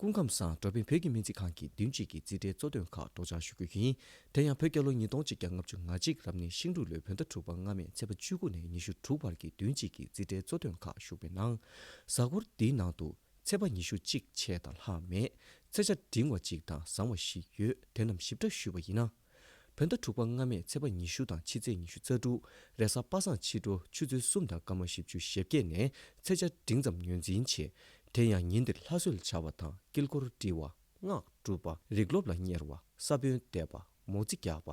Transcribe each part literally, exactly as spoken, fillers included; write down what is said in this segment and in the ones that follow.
སྐུ་ཁམས་བཟང་། འགྲོ་ཕན་བོད་ཀྱི་སྨན་རྩིས་ཁང་གི་བདུན་གཅིག་གི་རྩིས་ཁྲའི་གཙོ་དོན་ཁག་སྒྲོག་སྦྱང་ཞུ་རྒྱུ་ཡིན། དེ་ཡང་བོད་རྒྱལ་ལོ་ཉིས་སྟོང་ཆིག་བརྒྱ་ལྔ་བཅུ་ང་གཅིག་རབ་གནས་ཤིང་འབྲུག་ལོའི་བོད་ཟླ་དྲུག་པ་སྔ་མའི་ཚེས་པ་བཅུ་དགུ་ནས་ཉི་ཤུ་དྲུག་བར་གྱི་བདུན་གཅིག་གི་རྩིས་ཁྲའི་གཙོ་དོན་ཁག་ཞུགས་པའི་ནང་། གཟའ་འཁོར་འདིའི་ནང་དུ་ཚེས་པ་ཉི་ཤུ་གཅིག་ཆད་དང་ལྷག་མེད། ཚེས་ཆ་འབྲིང་བ་གཅིག་དང་བཟང་བ་བཞི་ཡོད། དེ་རྣམས་ཞིབ་ཕྲ་ཞུས་པ་ཡིན་ན། བོད་ཟླ་དྲུག་པ་སྔ་མའི་ཚེས་པ་ཉི་ཤུ་དང་ཕྱི་ཚེས་ཉི་ཤུ་རྩ་དྲུག་རེས་གཟའ་པ་སངས་ཕྱི་དྲོ་ཆུ་ཚོད་གསུམ་དང་སྐར་མ་བཞི་བཅུ་ཞེ་བརྒྱད་ནས་ཚེས་ཆ་འབྲིང་ཙམ་ངོས་འཛིན་བྱེད། དེ་ཡང་ཉིན་འདིར་ལྷ་གསོལ་བྱ་བ་དང་དཀྱིལ་འཁོར་དཀྲིལ་བ། སྔགས་སྒྲུབ་པ། རིགས་སློབ་ལ་གཉེར་བ། ས་བོན་འདེབས་པ། མོ་རྩིས་རྒྱག་པ།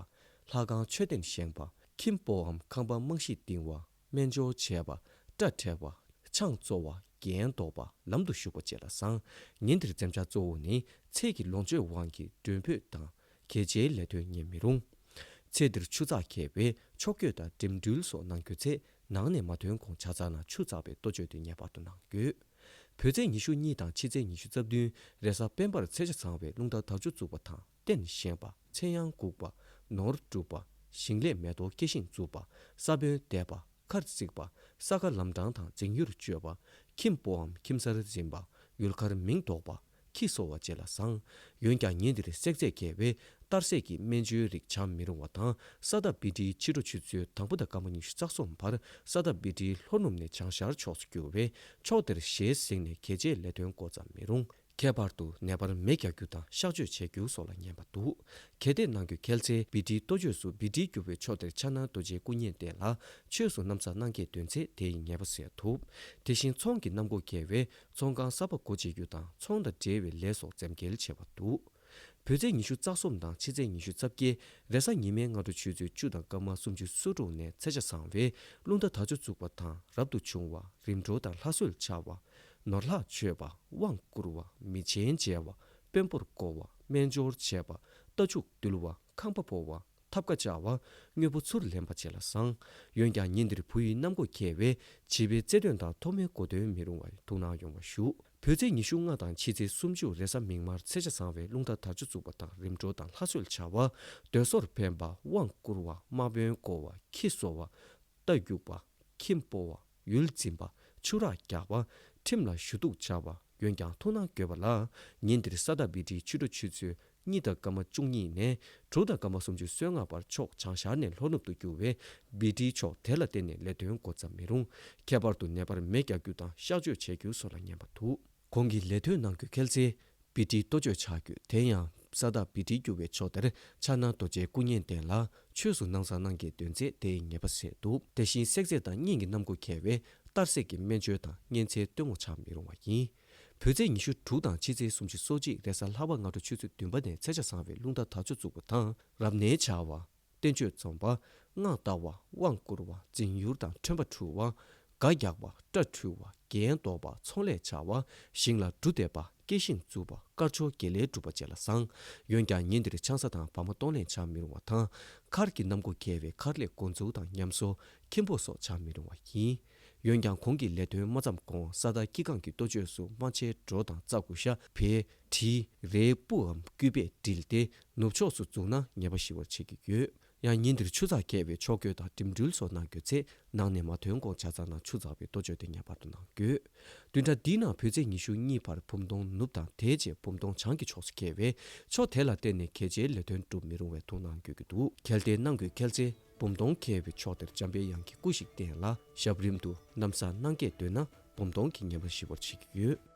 ལྷ་ཁང་མཆོད་རྟེན་བཞེངས་པ། ཁྱིམ་སྤོའམ་ཁང་པ་རྨང་གཞི་བཏིང་བ། སྨན་སྦྱོར་བྱས་པ། སྐྲ་བྲེགས་པ། ཆང་བཙོ་བ། རྒྱན་འདོགས་པ། ལམ་དུ་ཞུགས་པ་བཅས་ལ་བཟང་། ཉིན་འདིར་འཛེམ་བྱ་གཙོ་བོ་ནི་ཚེས་ཀྱི་ལོངས་སྤྱོད་དབང་གིས་མགྲོན་འབོད་དང་གལ་ཆེའི་ལས་དོན་གཉེར་མི་རུང་། ཚེས་འདིར་ཆུ་ཚགས་འཁེལ་བས་ཕྱོགས་བསྐྱོད་དང་འགྲིམ་འགྲུལ་སོགས་གནང་རྒྱུ་ཚེ་ནང་ནས་མ་ཐོན་གོང་ཇ་ཚགས་ནང་ཆུ་བཙགས་པའི་གཏོ་བཅོས་དེ་ངེས་པར་དུ་གནང་དགོས། བོད་ཚེས་ཉི་ཤུ་གཉིས་དང་ཕྱི་ཚེས་ཉི་ཤུ་རྩ་བདུན་རེས་གཟའ་སྤེན་པར་ཚེས་ཆ་ཚང་བའི་རླུང་རྟ་དར་ལྕོག་བཙུགས་པ་དང་རྟེན་བཞེངས་པ། ཚེ་དབྱངས་འགུགས་པ། ནོར་སྒྲུབ་པ། ཞིང་ལས་མེ་ཏོག་སྐྱེ་ཞིང་འཛུགས་པ། ས་བོན་འདེབས་པ། མཁར་བརྩིགས་པ། ས་ཁ་ལམ་འཕྲང་དང་འཛིང་ཡུར་གཅོད་པ། ཁྱིམ་སྤོའམ་ཁྱིམ་གསར་འཛིན་པ། ཡུལ་མཁར་མིང་འདོགས་པ། ཁྱི་གསོ་བ་བཅས་ལ་བཟང་། འོན་ཀྱང་ཉིན་འདིར་བསྲེག་རྫས་འགེལ་བས་གཏར་སྲེག་གི་སྨན་བཅོས་རིགས་བྱང་མི་རུང་བ་དང་། ས་བདག་བི་ཏྲིའི་ཕྱི་དྲོ་ཆུ་ཚོད་དང་པོ་དང་སྐར་མ་ཉི་ཤུ་རྩ་གསུམ་བར་ས་བདག་བི་ཏྲིའི་ལྷོ་ནུབ་ནས་བྱང་ཤར་ཕྱོགས་སུ་རྒྱུ་བས་ཕྱོགས་དེར་ཞལ་གཟིགས་ནས་གལ་ཆེའི་ལས་དོན་འགོ་བརྩམ་མི་རུང་། ཁྱད་པར་དུ་ནད་པར་མེ་རྒྱག་རྒྱུ་དང་གཤག་བཅོས་བྱེད་རྒྱུ་སོགས་ལ་ངན་པ་འདུག་གལ་ཏེ་གནང་རྒྱུ་གལ་ཚེ་བི་ཏྲིའི་གཏོ་བཅོས་སུ་བི་ཏྲི་རྒྱུ་བའི་ཕྱོགས་དེར་ཕྱག་ན་རྡོ་རྗེའི་སྐུ་བརྙན་བསྟན་ལ་ཆོས་སུ་གནམ་ས་སྣང་བརྒྱད་འདོན་ཚེ་དེ་ཡི་ངེས་པ་སེལ་ཐུབ། དེ་བཞིན་ཚོང་གི་གནམ་སྒོ་འགེལ་བས་ཚོང་ཁང་གསར་པ་སྒོ་འབྱེད་རྒྱུ་དང་ཚོང་དང་འབྲེལ་བའི་ལས་སོགས་འཛེམ་འགེལ་བྱེད་པ་འདུག་བོད་ཚེས་ཉི་ཤུ་རྩ་གསུམ་དང་ཕྱི་ཚེས་ཉི་ཤུ་རྩ་བརྒྱད་རེས་གཟའ་ཉི་མའི་སྔ་དྲོ་ཆུ་ཚོད་བཅུ་དང་སྐར་མ་སུམ་ཅུ་སོ་དྲུག་ནས་ཚེས་ཆ་བཟང་བས་རླུང་རྟ་དར་ལྕོག་བཙུགས་པ་དང་རབ་ཏུ་བྱུང་བ། རིམ་གྲོ་དང་ལྷ་གསོལ་བྱ་བ། ནོར་ལྷག་མཆོད་པ། དབང་བསྐུར་བ། མི་ཆེན་མཇལ་བ། དཔོན་པོར་བསྐོ་བ། སྨན་སྦྱོར་བྱེད་པ། རྟ་ཕྱུགས་འདུལ་བ། ཁང་པ་སྤོ་བ། ཐབ་ཀ་བཅའ་བ། དངོས་པོ་ཚུར་ལེན་པ་བཅས་ལ་བཟང་། འོན་ཀྱང་ཉིན་འདིར་བུ་ཡི་གནམ་སྒོ་འགེལ་བས་བྱིས་པའི་བརྩེ་དོན་དང་ཐོག་མའི་གོ་སྟོན་མི་རུང་བའི་ཐུགས་སྣང་ཡོང་བ་ཞུ། བོད་ཚེས་ཉི་ཤུ་ལྔ་དང་ཕྱི་ཚེས་སུམ་ཅུ་རེས་གཟའ་མིག་དམར་ཚེས་ཆ་བཟང་བའི་རླུང་རྟ་དར་ལྕོག་བཙུགས་པ་དང་རིམ་གྲོ་དང་ལྷ་གསོལ་བྱ་བ། སྡོད་སོར་འཕེན་པ། དབང་བསྐུར་བ། དམག་དཔོན་བསྐོ་བ། ཁྱི་གསོ་བ། རྟ་རྒྱུག་པ། ཁྱིམ་སྤོ་བ། ཡུལ་འཛིན་པ། ཆུ་རགས་རྒྱག་པ། ཁྲིམས་ལ་ཞུ་གཏུག་བྱ་བ། འོན་ཀྱང་ཐུགས་སྣང་དགོས་པ་ལ། ཉིན་འདིར་ས་བདག་བི་ཏྲིའི་ཕྱི་དྲོ་ཆུ་ཚོད་གཉིས་དང་སྐར་མ་བཅུ་གཉིས་ནས་དྲུག་དང་སྐར་མ་སུམ་ཅུ་སོ་ལྔ་བར་ཕྱོགས་བྱང་ཤར་ནས་ལྷོ་ནུབ་ཏུ་རྒྱུ་བས་བི་ཏྲིའི་ཕྱོགས་དེ་ལ་བརྟེན་ནས་ལས་དོན་འགོ་བརྩམ་མི་རུང་། ཁྱད་པར་དུ་ནད་པར་མེ་རྒྱག་རྒྱུ་དང་གཤག་བཅོས་བྱེད་རྒྱུ་སོགས་ལ་ངན་པ་འདུག་གོང་གི་ལས་དོན་གནང་རྒྱུ་གལ་ཚེ་བི་ཏྲིའི་གཏོ་བཅོས་བྱ་རྒྱུ། དེ་ཡང་ས་བདག་བི་ཏྲིའི་རྒྱུ་བའི་ཕྱོགས་དེར་ཕྱག་ན་རྡོ་རྗེའི་སྐུ་བརྙན་བསྟན་ལ་ཆོས་སུ་གནམ་ས་སྣང་བརྒྱད་འདོན་ཚེ་དེའི་ངེས་པ་ཟད་འདུག་དེ་བཞིན་བསྲེག་རྫས་དང་གཉེན་གྱི་གནམ་སྒོ་འགེལ་བས་གཏར་སྲེག་གི་སྨན་བཅོས་དང་གཉེན་ཚན་སྟོན་མོ་ཆགས་མི་རུང་བ་ཡིན། བོད་ཚེས་ཉི་ཤུ་དྲུག་དང་ཕྱི་ཚེས་སུམ་ཅུ་སོ་གཅིག་རེས་གཟའ་ལྷག་པ་སྔ་དྲོ་ཆུ་ཚོད་བདུན་པ་ནས་ཚེས་ཆ་བཟང་བའི་རླུང་རྟ་དར་ལྕོག་བཙུགས་པ་དང་རབ་གནས་བྱ་བ། བསྟན་བཅོས་རྩོམ་པ། སྔགས་བཏགས་པ། དབང་བསྐུར་བ། འཛིན་ཡུལ་དང་ཁྲོན་པ་འཁྲུ་བ། སྒ་རྒྱག་པ། སྐྲ་འཁྲུ་བ། རྒྱན་འདོགས་པ། ཚོང་ལས་བྱ་བ། ཞིང་ལ་འབྲུ་འདེབས་པ། སྐྱེ་ཤིང་འཛུགས་པ། དཀར་ཕྱོགས་དགེ་ལས་སྒྲུབ་པ་བཅས་ལ་བཟང་། འོན་ཀྱང་ཉིན་འདིར་ཆང་ས་དང་བ་མ་གཏོང་ལེན་བྱ་མི་རུང་བ་དང་། མཁར་གྱི་གནམ་སྒོ་འགེལ་བས་མཁར་ལས་འགོ་འཛུགས་དང་ཉམས་གསོ། ཁྱིམ་སྤོ་སོགས་བྱ་མི་རུང་བ་ཡིན། འོན་ཀྱང་གོང་གི་ལས་དོན་མ་བརྩམས་གོང་ས་བདག་སྐྱེ་ཁང་གི་གཏོ་བཅོས་སུ་རྨ་བྱའི་སྒྲོ་དང་རྩྭ་ཀུ་ཤ། བལ། གྲི། རའི་སྤུའམ་སྐུད་པས་དྲིལ་ཏེ་ནུབ་ཕྱོགས་སུ་འཛུགས་ན་ངེས་པ་ཞི་བར་བྱེད་ཀྱི་ཡོད། ཡང་ཉིན་འདིར་ཆུ་ཚགས་འཁེལ་བའི་ཕྱོགས་བསྐྱོད་དང་འགྲིམ་འགྲུལ་སོགས་གནང་རྒྱུ་ཚེ་ནང་ནས་མ་ཐོན་གོང་ཇ་ཚགས་ནང་ཆུ་བཙགས་པའི་གཏོ་བཅོས་དེ་ངེས་པར་དུ་གནང་དགོས། བདུན་ཕྲག་འདིའི་ནང་བོད་ཚེས་ཉི་ཤུ་གཉིས་བར་བུམ་སྟོང་ནུབ་དང་དེའི་རྗེས་བུམ་སྟོང་བྱང་གི་ཕྱོགས་སུ་འཁེལ་བས་ཕྱོགས་དེ་ལ་བརྟེན་ནས་གལ་ཆེའི་ལས་དོན་སྒྲུབ་མི་རུང་བའི་ཐུགས་སྣང་དགོས་ཀྱི་འདུག་གལ་ཏེ་གནང་དགོས་གལ་ཚེ་བུམ་སྟོང་འཁེལ་བའི་ཕྱོགས་དེར་འཇམ་པའི་དབྱངས་ཀྱི་སྐུ་ཞིག་བསྟན་ལ་ཞབས་རིམ་དུ་གནམ་ས་སྣང་བརྒྱད་འདོན་ན་བུམ་སྟོང་གི་ངན་པ་ཞི་བར་བྱེད་ཀྱི་ཡོད།